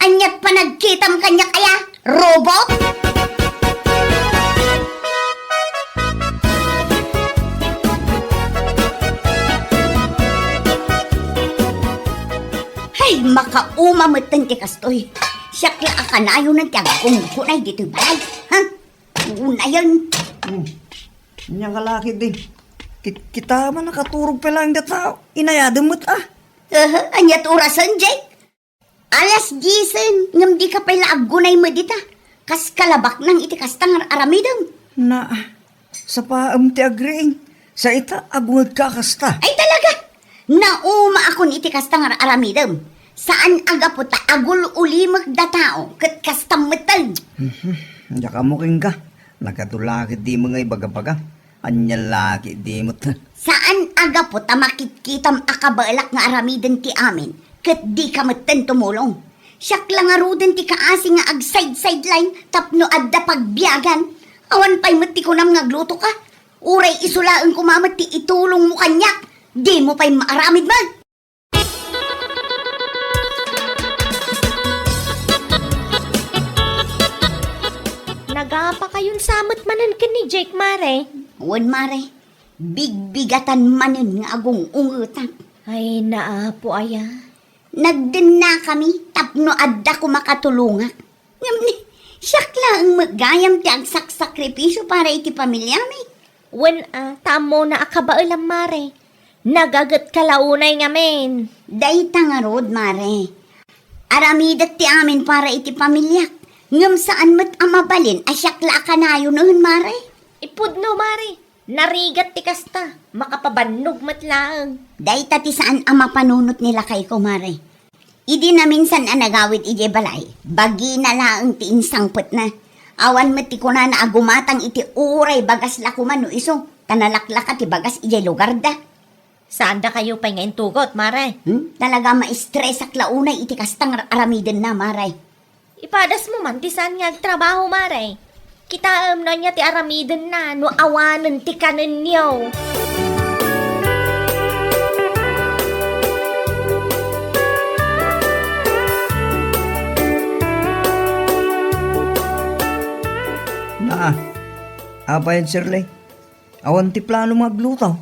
Ania't panagkitam kaniak aya, robot? Hay, makauma metten ti kastoy. Siak la a kanayonen ti aggunggunay ditoy balay. Ha? Unayen. Hmm. Ania ka la ketdi? Kit-, kita man nakaturog pay laeng data. Inayadem met a. Aha, ania't orasen, Jake? Alas diesen, ngem dika pay la aggunay met dita. Kas kalabaknang iti kasta nga ar-aramidem. Na, sapaem ti agriing. Sa ita, agungedka a kasta. Ay talaga! Naumaakon iti kasta nga ar-aramidem. Saan a gapu ta agul-ulimek datao ket kasta metten. Mhm. Diak ammo kenka. Nagadu la ketdi met nga ibagabaga. Ania la ketdi met. Saan a gapu ta makitkitam a kabaelak nga aramiden ti amin, ket dika metten tumulong. Siak la ngaruden ti kaasi nga ag-side-sideline tapno adda pagbiagan. Awan pay met ti kunam nga aglutoka. Uray isu laeng koma met ti itulongmo kaniak. Dimo pay maaramid met. Nagapakayon sa met manen ken ni Jake, Mare. Wen, Mare. Bigbigatan manen nga agung-ungetak. Ay, naapo aya. Nagdennakami tapno adda koma katulongak. Ngem ni, siak laeng met gayam ti agsaksakripisio para iti pamiliami. Wen a, ta ammona a kabaelam, Mare. Nagagetka la unay ngamin. Dayta ngarud, Mare. Aramidek ti amin para iti pamiliak. Ngem saan met a mabalin a siak la a kanayonen, Mare. Ipudno, Mare. Narigat ti kasta. Makapabannog met laeng. Dayta ti saan a mapanunot ni lakayko, Mare. Idi naminsan a nagawid idiay balay, bagina laeng ti insangpetna. Awan met ti kunana a gumatang iti uray bagas la koma no isu, ta nalaklaka ti bagas idiay lugarda. Saandakayo pay nga intugot, Mare? Hmm? Talaga maistresak la unay iti kasta nga ar-aramidenna, Mare. Ipadasmo man ti saan nga agtrabaho, Mare. Kitaem no ania ti aramidenna no awanen ti kanenyo. Apay, Shirley? Awan ti plano nga agluto.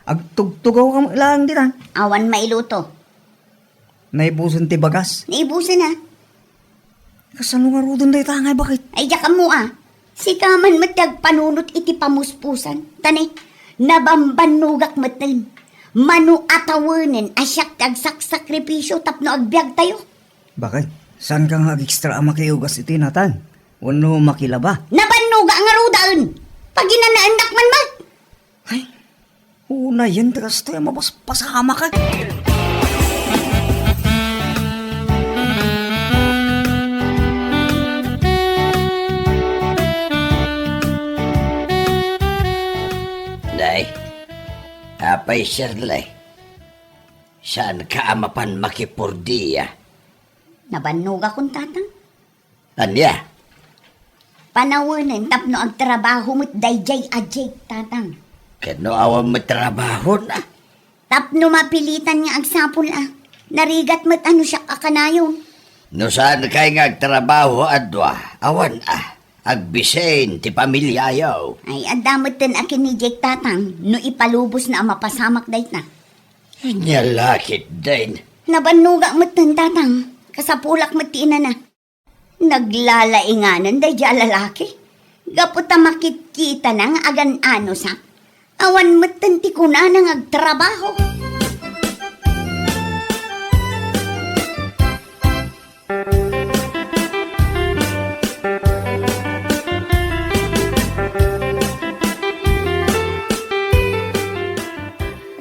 Agtugtugaw ka laeng ditan. Awan mailuto. Naibusen ti bagas? Naibusen, a. Kasano ngaruden dayta nga bakit? Ay, diak ammo, a. Sika man met ti agpanunot iti pamuspusan. Tani, nabambannogak metten. Mano a tawenen a siak ti agsaksakripisio tapno agbiagtayo. Bakit? Saanka nga agekstra a makiugas iti natang? Wenno makilaba? Nabannoga ngarudaen. Paginanaennak man met. Ay, unayen ti kastoy a mapaspasamak, a. Nay, apay, Shirley? Saanka a mapan makipurdia? Nabannogakon, Tatang. Ania? Panawenen tapno agtrabaho met daydiay a Jake, Tatang. Ket no awan met trabahona? Tapno mapilitan nga agsapul, a. Narigat met a no siak a kanayon. No saankay nga agtrabaho a dua, awan, a. Agbisin ti pamiliayo. Ay, adda metten a ken ni Jake, Tatang, no ipalubosna a mapasamak dayta. Ania la ketdin? Nabannogak metten, Tatang. Kasapulak met ti inana. Naglalainganan daydiay a lalaki. Gapu ta makitkitana nga agan-anosak. Awan metten ti kunana nga agtrabaho.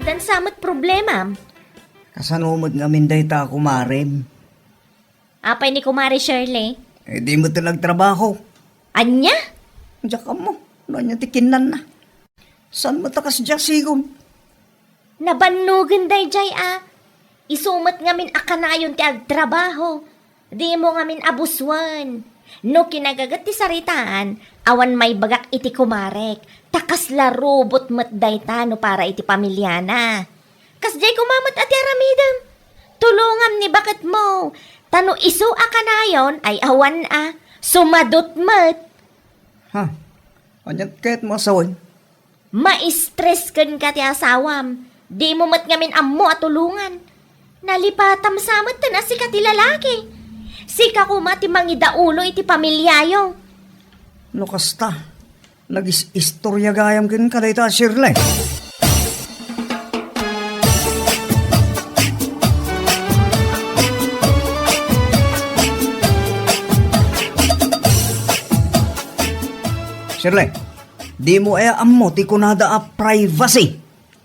Addan sa met problemam. Kasano met ngamin dayta, kumarem? Apay ni Kumare Shirley? Eh, di met nagtrabaho. Ania? Diak ammo no ania ti kinnanna. Saan met a kasdiay sigon? Nabannogen daydiay a. Isu met ngamin a kanayon ti agtrabaho. Dimo ngamin a busuen. No kinagaget ti saritaan, awan maibagak iti kumarek. Ta kasla robot met dayta no para iti pamiliana. Kasdiay koma met a ti aramidem. Tulongam ni baketmo. Ta no isu a kanayon ay awan a, sumadot met. Ha? Aniat ket mo asawen? Maistres kenka ti asawam. Dimo met ngamin ammo a tulongan. Nalipatam sa metten a sika ti lalaki. Sika koma ti mangidaulo iti pamiliayo. No kasta, nagis-istorya gayam kenka dayta a Shirley. Shirley, dimo aya ammo ti kunada a privacy?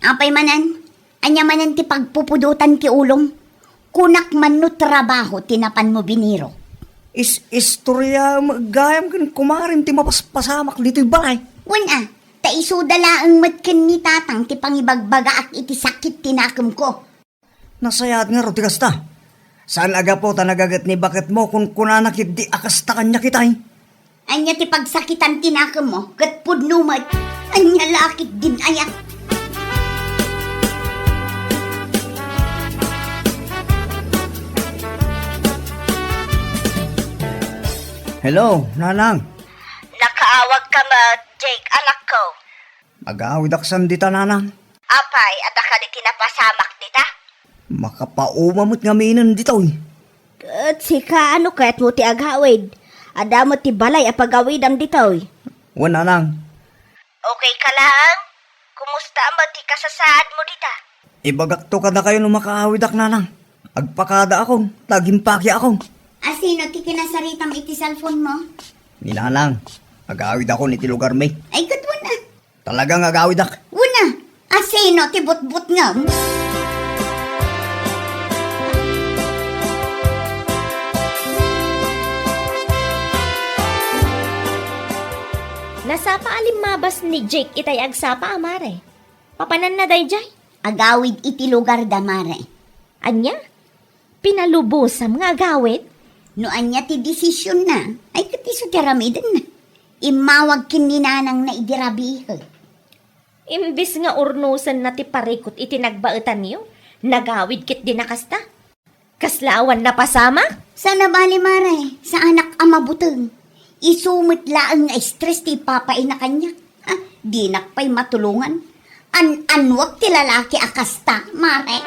Apay manen? Ania manen ti pagpupudotan ti ulom? Kunak man no trabaho ti napanmo binirok. Is-istoryaem gayam ken kumarem ti mapaspasamak ditoy balay. Wen a, ta isuda laeng met ken ni Tatang ti pangibagbagaak iti sakit ti nakemko. Nasayaat ngarud ti kasta. Saan a gapu ta nagaget ni baketmo kunkunana ketdi a kasta kaniak itay. Ania ti pagsakitan ti nakemmo ket pudno met? Ania la ketdin aya? Hello, Nanang. Nakaawagka met, Jake, anakko. Agawidak san dita, Nanang. Apay, adda kadi ti napasamak dita? Makapauma met ngaminen ditoy. Ket sika, ano kayatmo ti agawid? Adda met ti balay a pagawidam ditoy. Wen, Nanang. Okay ka laeng? Kumusta met ti kasasaadmo dita? Ibagakto kadakayo no makaawidak, Nanang. Agpakadaakon, ta agimpakiakon. Asino ti kinasaritam iti cellphone mo? Ni Nanang, agawidakon iti lugarmi. Ay, ket wen a. Talaga nga agawidak. Wen a, asino ti butbutngem? Nasapa a limmabas ni Jake itay agsapa a mare. Papananna daydiay? Agawid iti lugarda, mare. Ania? Pinalubosam nga agawid? No ania ti desisionna, ay ket isu ti aramidenna. Immawag ken ni nanangna idi rabiek. Imbes nga urnosenna ti parikut iti nagbaetanyo, nagawid ketdin a kasta. Kasla awan napasamak? Saan a bali, mare, saanak a mabuteng. Isu met laeng nga stress ti ipapaina kaniak. Dinak pay matulongan. An-annuak ti lalaki a kasta, Mare.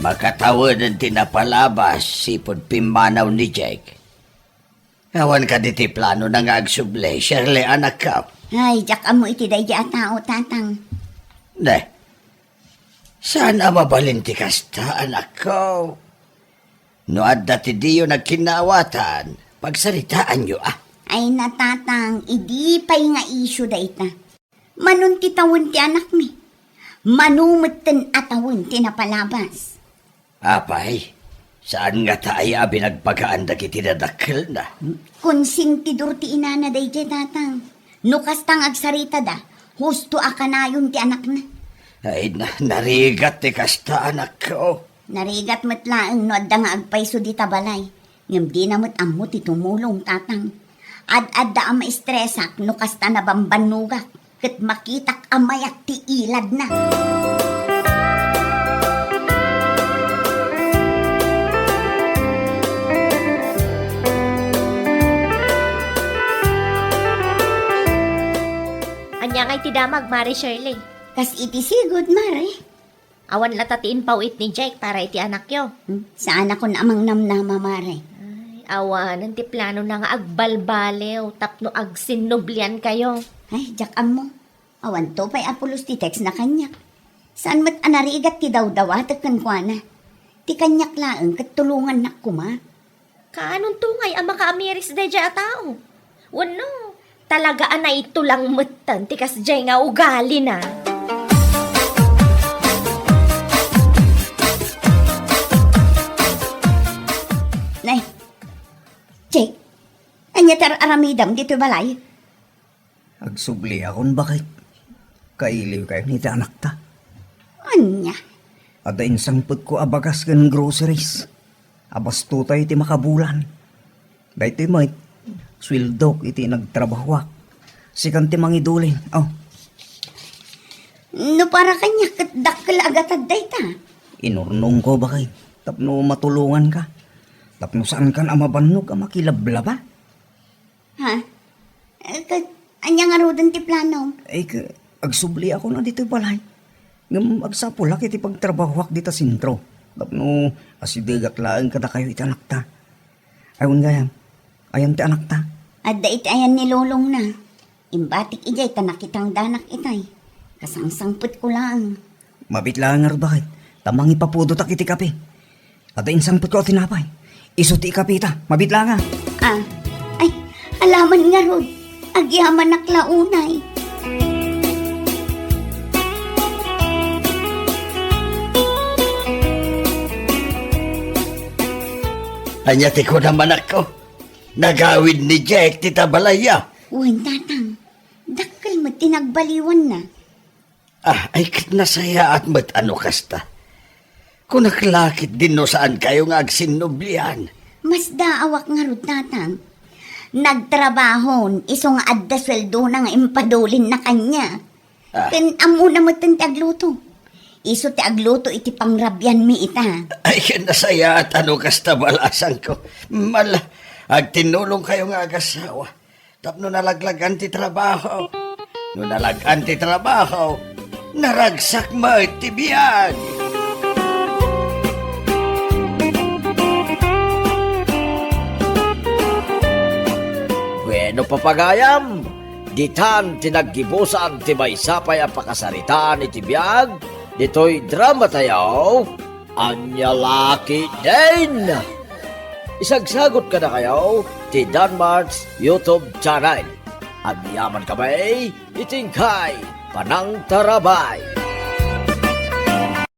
Makataweden ti napalabas, sipud pimmanaw ni Jake. Awan kadi ti planona nga agsubli, Shirley, anakko? Ay, diak ammo iti daydi a tao, Tatang. Ne, saan a mabalin ti kasta, anakko? No adda ti diyo nagkinnaawatan, pagsaritaanyo, a. Ay, na, Tatang, idi pay nga isyu dayta. Manon ti tawen ti anakmi? Mano metten a tawen ti napalabas? Apay, saan ngata aya a binagbagaan dagiti dadakkelna? Konsentidor ti inana daydiay, Tatang. No kasta nga agsaritada, husto a kanayon ti anakna. Ay, na-, narigat ti kasta, anakko. Narigat met laeng no adda nga agpayso dita balay. Ngem dina met ammo ti tumulong, Tatang. Ad-adda a maestresak no kasta nabambannogak ket makitak a mayat ti iladna. Ania ngay ti damag, Mare Shirley? Kas iti sigud, Mare. Awan latta ti impaw-it ni Jake para iti anakyo? Hmm, saanakon a mangnamnama, Mare. Ay, awanen ti planona nga agbalbaliw tapno agsinnubliankayo. Ay, diak ammo. Awanto pay a pulos ti textna kaniak. Saan met a narigat ti dawdawatek kenkuana. Ti kaniak laeng ket tulongannak koma. Kaanonto ngay a makaamiris daydiay a tao? Wenno, talaga a naitulang metten ti kasdiay nga ugalina? Nay, Jake, ania ti ar-aramidem ditoy balay? Agsubliakon, baket. Kailiwkayon iti anakta. Ania? Adda insangpetko a bagas ken groceries. Abastotayo iti makabulan. Daytoy met, sueldok iti nagtrabahoak. Sikan ti mangidulin. Oh. No para kaniak ket dakkel a gatad dayta. Inurnongko, baket, tapno matulonganka. Tapno saankan a mabannog a makilablaba. Ha? Eh, ket ania ngaruden ti planom? Ay, ke-, agsubliakon a ditoy balay. Ngem agsapulak iti pagtrabahoak dita sentro. Tapno asidegak laeng kadakayo iti anakta. Ay, wen gayam, ayan ti anakta? Adda iti ayan ni lolongna. Imbatik idiay ta nakitangdanak itay. Kasangsangpetko laeng. Mabiit laeng ngarud, baket, ta mangipapudotak iti kape. Adda insangpetko a tinapay. Isu ti ikapita. Mabiit laeng a. Ah. Ay, alaman ngarud. Agyamanak la unay. Ania ti kunam, anakko? Nagawid ni Jake ti tabalaya? Wen, Tatang. Dakkel met ti nagbaliwanna. Ah, ay ket nasayaat met a no kasta. Kunak la ketdin no saankayo nga agsinnublian. Masdaawak ngarud, Tatang. Nagtrabahon, isu nga adda sueldona nga impadulinna kaniak. Ah. Ken ammona metten ti agluto. Isu ti agluto iti pangrabianmi ita. Ay, ket nasayaat a no kasta, balasangko. Mala, agtinnulongkayo nga agasawa. Tapno nalaglagan ti trabaho. No nalag-an ti trabaho, naragsak met ti biag. Bueno, papagayam, ditan ti naggibusan ti maysa pay a pakasaritaan iti biag ditoy dramatayo. Ania la ketdin? Isagsagut kadakayo ti Danmart's YouTube channel. Agyamankami iti inkay panangtarabay.